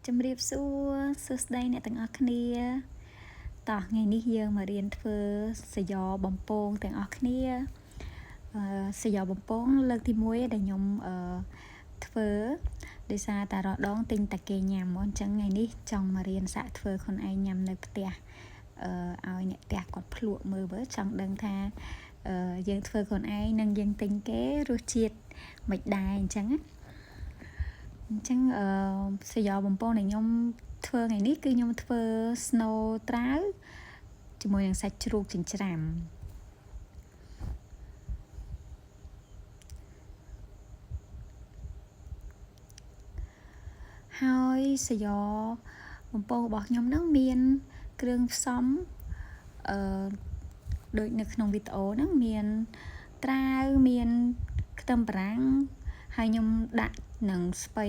ជំរាបសួរសួស្តីអ្នកទាំងអស់គ្នាតោះថ្ងៃនេះយើងមករៀនធ្វើសយ៉បំពងទាំងអស់គ្នាសយ៉បំពងលើកទី1ដែលខ្ញុំធ្វើដោយសារតែរដងទិញតាគេញ៉ាំអញ្ចឹងថ្ងៃនេះចង់មករៀនសាកធ្វើខ្លួនឯងញ៉ាំនៅផ្ទះឲ្យអ្នកផ្ទះគាត់ភ្លក់មើលមើលចង់ដឹងថាយើងធ្វើខ្លួនឯងនិងយើងទិញគេរសជាតិមិនដែរអញ្ចឹងណាអញ្ចឹងអឺសយ៉បំពងដែលខ្ញុំធ្វើថ្ងៃនេះគឺខ្ញុំធ្វើ snow ត្រាវជាមួយនឹងសាច់ជ្រូកចិញ្ច្រាំហើយសយ៉បំពងរបស់ខ្ញុំនឹងមានគ្រឿងផ្សំអឺដូចនៅក្នុងវីដេអូហ្នឹងមានត្រាវមានខ្ទឹមបារាំងហើយខ្ញុំដាក់នឹងស្ពៃ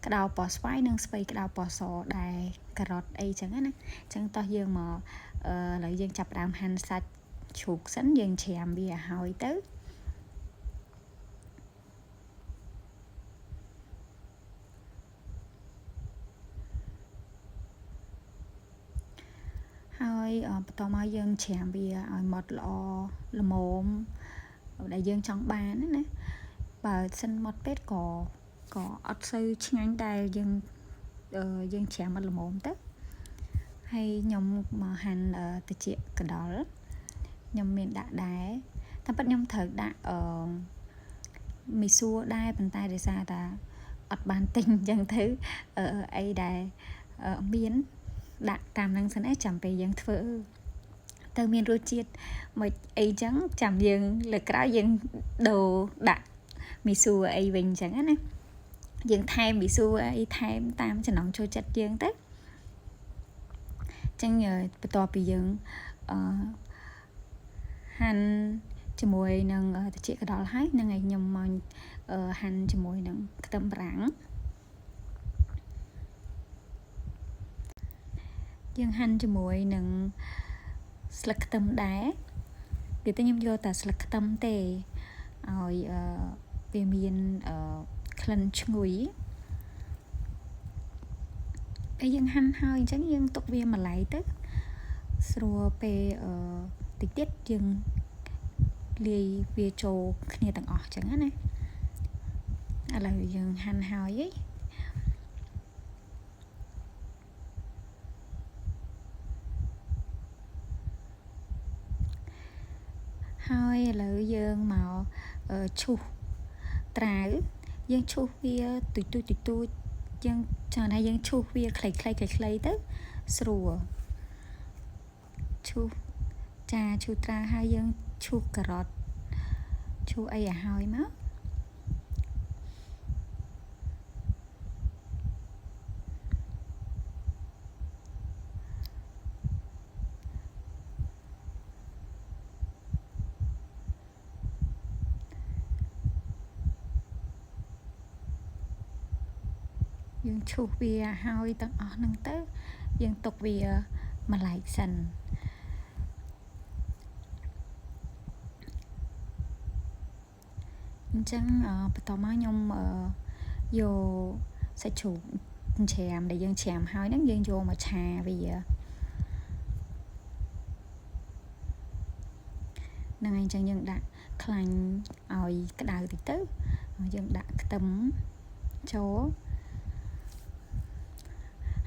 ក្តៅពណ៌ស្វាយនិងស្ពៃក្តៅពណ៌សដែរការ៉ុតអីចឹងណាអញ្ចឹងតោះយើងមកឥឡូវយើងចាប់ផ្ដើមហាន់សាច់ជ្រូកសិនយើងច្រាមវាឲ្យហើយទៅហើយបន្តមកយើងច្រាមវាឲ្យម៉ត់ល្អល្មមដែលយើងចង់បានណាបើសិនម៉ត់ពេកក៏អត់សូវឆ្ងាញ់ដែរយើងយើងច្រាមអត់ល្មមទៅហើយខ្ញុំមកហាន់ត្រចៀកកណ្ដុរខ្ញុំមានដាក់ដែរតែប៉ិតខ្ញុំត្រូវដាក់អឺមីសួរដែរប៉ុន្តែដោយសារតាអត់បានទិញអញ្ចឹងទៅអីដែលមានដាក់តាមនឹងសិនឯងចាំពេលយើងធ្វើទៅមានរសជាតិមិនអីចឹងចាំយើងលើក្រោយយើងដូរដាក់មីសួរអីវិញអញ្ចឹងណាយើងថែមមីសួរអីថែមតាមចំណង់ចូលចិត្តយើងទៅចឹងបន្ទាប់ពីយើងអឺហាន់ជាមួយនឹងត្រចៀកកណ្ដុរហើយនឹងឲ្យខ្ញុំមកហាន់ជាមួយនឹងខ្ទឹមបារាំងយើងហាន់ជាមួយនឹងស្លឹកខ្ទឹមដែរពីទៅខ្ញុំយកតែស្លឹកខ្ទឹមទេឲ្យវាមានក្លិនឈ្ងុយពេលយើងហាន់ហើយអញ្ចឹងយើងទុកវាម្លាយទៅស្រួលពេលតិចទៀតយើងលាយវាចូលគ្នាទាំងអស់អញ្ចឹងណាឥឡូវយើងហាន់ហើយហើយឥឡូវយើងមកឈូសត្រាវយើងឈូសវាទូចទូចទូចទូចយើងចង់ថាយើងឈូសវាខ្លីខ្លីខ្លីខ្លីទៅស្រួលឈូសចាឈូសត្រាវហើយយើងឈូសការ៉ុតឈូសអីឲ្យហើយមកយើងឈូសវាហើយទាំងអស់ហ្នឹងទៅយើងទុកវាម្លែកសិនអញ្ចឹងបន្តមកខ្ញុំយកសាច់ជ្រូកច្រាមដែលយើងច្រាមហើយហ្នឹងយើងយកមកឆាវាហ្នឹងហើយអញ្ចឹងយើងដាក់ខ្លាញ់ឲ្យក្តៅតិចទៅយើងដាក់ខ្ទឹមចូល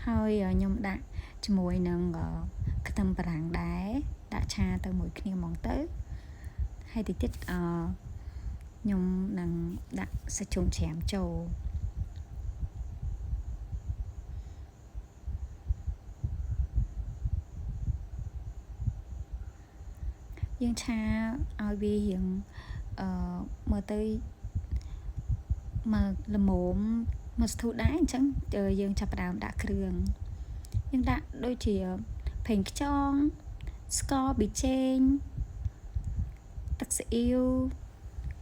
ហើយខ្ញុំដាក់ជាមួយនឹងខ្ទឹមបារាំងដែរដាក់ឆាទៅមួយគ្នាហ្មងទៅហើយតិចទៀតខ្ញុំនឹងដាក់សាច់ជ្រូកច្រាមចូលយើងឆាឲ្យវារៀងមើលទៅមកល្មមមកស្ធូរដែរអញ្ចឹងយើងចាប់ផ្ដើមដាក់គ្រឿងយើងដាក់ដូចជាប្រេងខ្យងស្ករប៊ីចេងទឹកស៊ីអ៊ីវ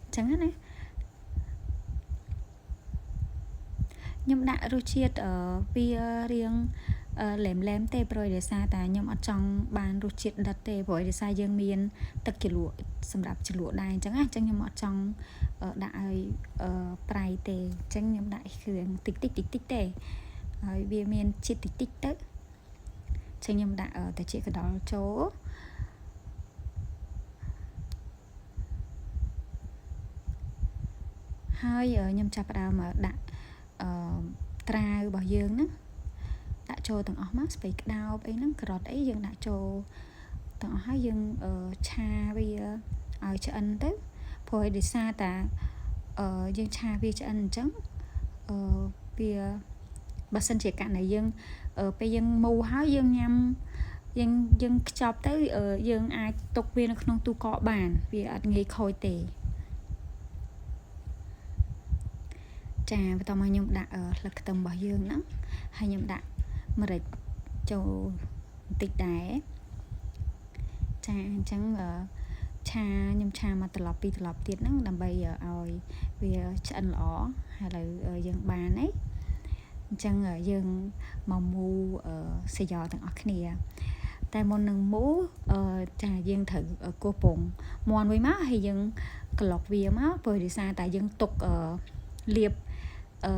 អញ្ចឹងណាខ្ញុំដាក់រសជាតិវារៀងឡែមឡែមទេព្រោះដោយសារតែខ្ញុំអត់ចង់បានរសជាតិដិតទេព្រោះដោយសារយើងមានទឹកជ្រលក់សម្រាប់ជ្រលក់ដែរអញ្ចឹងណាអញ្ចឹងខ្ញុំអត់ចង់ដាក់ឲ្យប្រៃទេអញ្ចឹងខ្ញុំដាក់គ្រឿងតិចតិចតិចតិចទេ ហើយវាមានជាតិតិចតិចទៅចឹងខ្ញុំដាក់ត្រចៀកកណ្ដុរចូលហើយខ្ញុំចាប់ផ្ដើមដាក់អឺត្រាវរបស់យើងហ្នឹងដាក់ចូលទាំងអស់មកស្ពៃក្តោបអីហ្នឹងការ៉ុតអីយើងដាក់ចូលទាំងអស់ហើយយើងឆាវាឲ្យឆ្អិនទៅព្រោះដោយសារតាយើងឆាវាឆ្អិនអញ្ចឹងអឺវាបើសិនជាករណីយើងពេលយើងមូហើយយើងញ៉ាំយើងយើងខ្ចប់ទៅយើងអាចទុកវានៅក្នុងទូកកបានវាអត់ងាយខូចទេចាបន្តមកខ្ញុំដាក់ស្លឹកខ្ទឹមរបស់យើងហ្នឹងហើយខ្ញុំដាក់ម្រេចចូលបន្តិចដែរចាអញ្ចឹងឆាខ្ញុំឆាមកត្រឡប់ពីរត្រឡប់ទៀតហ្នឹងដើម្បីឲ្យវាឆ្អិនល្អហើយឥឡូវយើងបានហើយអញ្ចឹងយើងមកមូសយ៉ទាំងអស់គ្នាតែមុននឹងមូចាយើងត្រូវគោះពងមាន់មួយមកហើយយើងក្លុកវាមកព្រោះដោយសារតែយើងទុកលាបអឺ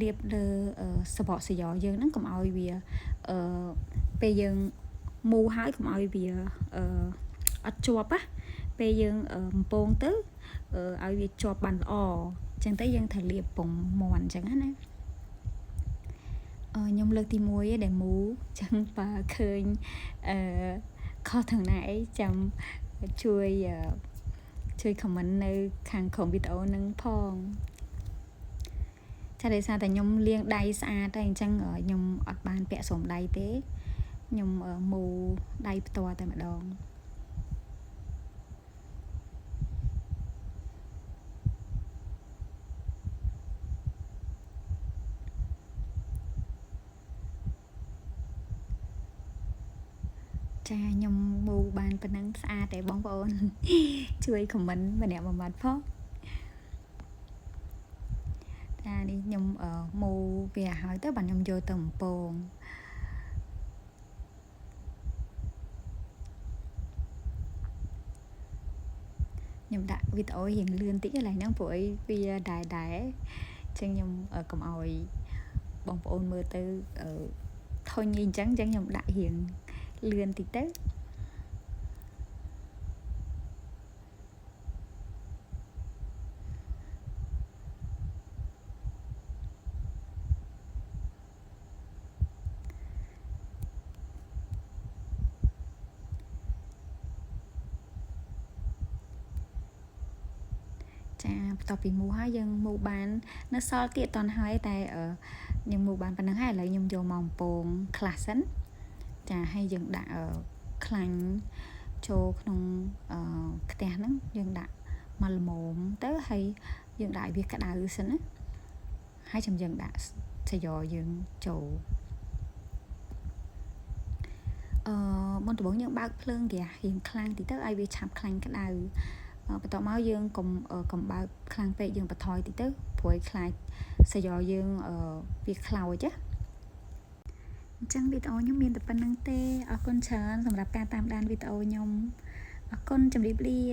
លាបលើសបកសយ៉យើងហ្នឹងកុំឲ្យវាអឺពេលយើងមូហើយកុំឲ្យវាអឺអត់ជាប់ណាពេលយើងបំពងទៅឲ្យវាជាប់បានល្អអញ្ចឹងទៅយើងត្រូវលាបពងមាន់អញ្ចឹងណាខ្ញុំលើកទី1ឯដែលមូអញ្ចឹងបើឃើញអឺខុសទាំងណាអីចាំជួយជួយ comment នៅខាងក្រោមវីដេអូនឹងផងចាដោយសារតែខ្ញុំលាងដៃស្អាតហើយអញ្ចឹងខ្ញុំអត់បានពាក់ស្រោមដៃទេខ្ញុំមូដៃផ្ទាល់តែម្ដងចាខ្ញុំមូបានប៉ុណ្ណឹងស្អាតទេបងប្អូនជួយ comment ម្នាក់មួយម៉ាត់ផងចានេះខ្ញុំមូវាហើយទៅបាទខ្ញុំយកទៅបំពងខ្ញុំដាក់វីដេអូរៀងលឿនតិចកន្លែងហ្នឹងព្រោះអីវាដែរដែរអញ្ចឹងខ្ញុំកុំឲ្យបងប្អូនមើលទៅធុញអីអញ្ចឹងខ្ញុំដាក់រៀងលឿនតិចទៅចាបន្ទាប់ពីមូហើយយើងមូបាននៅសល់ទៀតតន់ហើយតែខ្ញុំមូបានប៉ុណ្្នឹងហើយឥឡូវខ្ញុំយកមកបំពងខ្លះសិនចាហើយយើងដាក់ខ្លាញ់ចូលក្នុងខ្ទះហ្នឹងយើងដាក់មកល្មមទៅហើយយើងដាក់ឲ្យវាក្តៅសិនណាហើយចាំយើងដាក់សយ៉យើងចូលមុនដំបូងយើងបើកភ្លើងហ្គាសរៀងខ្លាំងតិចទៅឲ្យវាឆាប់ខ្លាញ់ក្តៅបន្ទាប់មកយើងកុំបើកខ្លាំងពេកយើងបន្ថយតិចទៅព្រោះខ្លាចសយ៉យើងវាខ្លោចណាអញ្ចឹងវីដេអូខ្ញុំមានតែប៉ុណ្្នឹងទេអរគុណច្រើនសម្រាប់ការតាមដានវីដេអូខ្ញុំអរគុណជម្រាបលា។